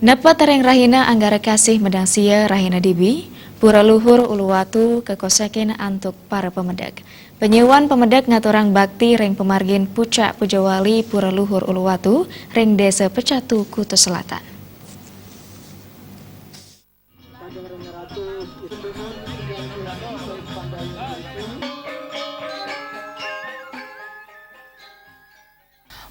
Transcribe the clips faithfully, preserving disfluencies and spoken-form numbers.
Nepet ring rahina Anggara Kasih Medang Sia, rahina dibi, Pura Luhur Uluwatu kakosekin antuk para pamedek. Panyiuan pamedek ngaturang bakti ring pamargin Pucak Pujawali Pura Luhur Uluwatu ring Desa Pecatu, Kuta Selatan.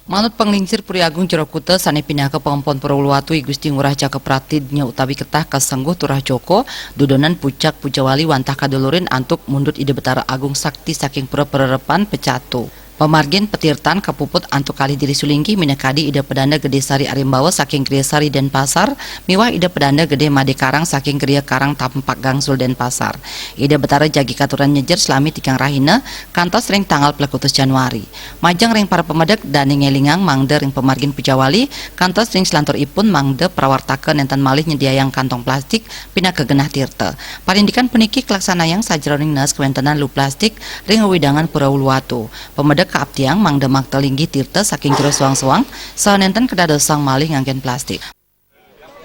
Manut panglingsir Puri Agung Jero Kuta sane pinaka pangempon Pura Uluwatu, I Gusti Ngurah Jaka Pratidnya utawi Ketah Kasengguh Turah Joko, dudonan Pucak Pujawali wantah kadulurin antuk mundut Ida Betara Agung Sakti saking Pura Pererepan Pecatu. Pamargin patirtan kapuput antuk kalih Diri Sulinggih minakadi Ida Pedanda Gede Sari Arimbawa saking Griya Sari Denpasar miwah Ida Pedanda Gede Made Karang saking Griya Karang Tampak Gangsul Denpasar. Ida Betara jagi katuran nyejer salami tigang rahina kantos ring tanggal plekutus Januari. Majeng ring para pamedek dane ngelingang mangda ring pamargin Pujawali kantos ring selanturipun mangda prawartaka nenten malih nyediayang kantong plastik pinaka genah tirta. Parindikan puniki kalaksanayang sajeroning nes kawentenan lu plastik ring wewidangan Pura Uluwatu. Pamedek kaaptiang mangda makta linggih tirta saking jero soang-soang, saha nenten kadadosang malih nganggen plastik.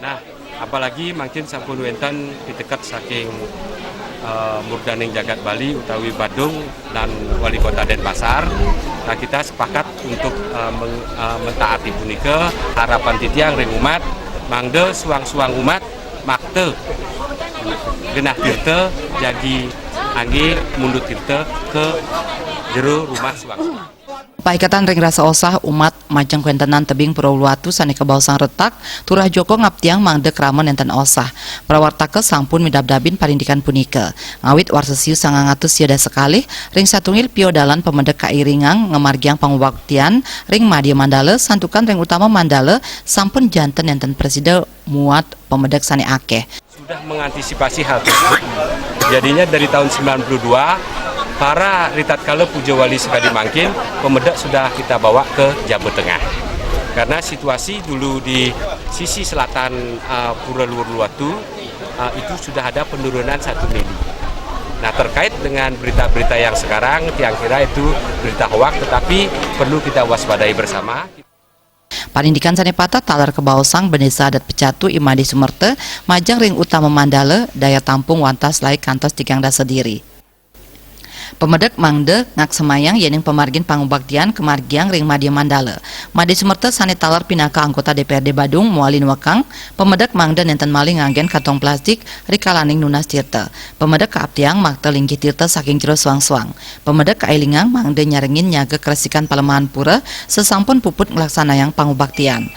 Nah, apalagi mangkin sampun wenten piteket saking, eh, Murdaning Jagat Bali utawi Badung lan Wali Kota Denpasar. Nah, kita sepakat untuk, eh, meng-, eh, mentaati punika. Harapan titiang ring umat, mangda suang-suang umat makta genah tirta jagi angge mundut tirta ka jero rumah suang-suang. Paiketan ring rasa osah umat majeng kawentenan tebing Pura Uluwatu sane kabaosang retak, Turah Joko ngaptiang mangda krama nenten osah. Prawartaka sampun midabdabin parindikan punika. Ngawit warsa siu sangang atus sia dasa kalih, ring satungil piodalan pamedek kairingang ngamargiang pangubaktian ring madya mandala, santukan ring utama mandala sampun janten nenten prasida muat pamedek sane akeh. Sudah mengantisipasi hal tersebut. Jadinya dari tahun sembilan puluh dua, para ritatkala Pujawali sakadi mangkin, pamedek sudah kita bawa ke Jaba Tengah. Karena situasi dulu di sisi selatan, eh, Pura Luhur Uluwatu, eh, itu sudah ada penurunan satu mili. Nah, terkait dengan berita-berita yang sekarang, tiang kira itu berita hoak, tetapi perlu kita waspadai bersama. Parindikan sane pateh taler kabaosang Bendesa Adat Pecatu I Made Sumerta majeng ring utama mandala, daya tampung wantah selae kantos tigang dasa diri. Pamedek mangda ngaksamayang yening pamargin pangubaktian kamargiang ring madya mandala. Made Sumerta sane taler pinaka anggota D P R D Badung mawali nuekang, pamedek mangda nenten malih nganggen kantong plastik rikalaning nunas tirta. Pamedek kaaptiang makta linggih tirta saking jero soang-soang. Pamedek kailingang mangda nyarengin nyaga karesikan palemahan pura sasampun puput nglaksanayang pangubaktian.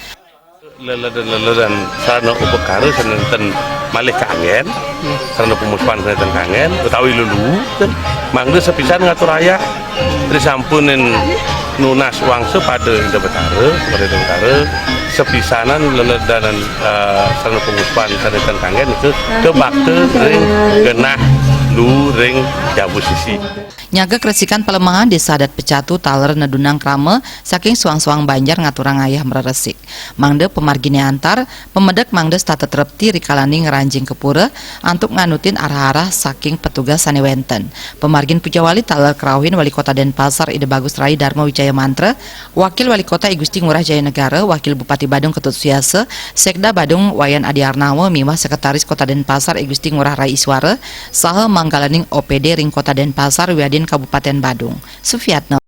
Leledan-leledan sarana upakara sane nenten malih kanggen, sarana pamuspan sane nenten kanggen, utawi lulu, mangda sapisan ngaturayang, risampunin nunas wangsa pada Ida Betara, pada Ida Betara, sapisanan leledanan, eh, sarana pamuspan sane nenten kanggen, itu kabakta ring genah lu ring jabu sisi. Nyaga karesikan palemahan Desa Adat Pecatu taler nedunang krama saking soang-soang banjar ngaturang ayah mreresik. Mangda pamargine antar, pamedek mangda setata trepti rikalaning ngranjing ka pura antuk nganutin arah-arah saking petugas sane wenten. Pamargin Pujawali taler krauhin Wali Kota Denpasar Ida Bagus Rai Darma Wijaya Mantra, Wakil Wali Kota I Gusti Ngurah Jayanegara, Wakil Bupati Badung Ketut Suyasa, Sekda Badung Wayan Adi Arnawa miwah Sekretaris Kota Denpasar I Gusti Ngurah Rai Iswara, saha manggalaning O P D ring Kota Denpasar wiadin Kabupaten Badung. Sufiatna.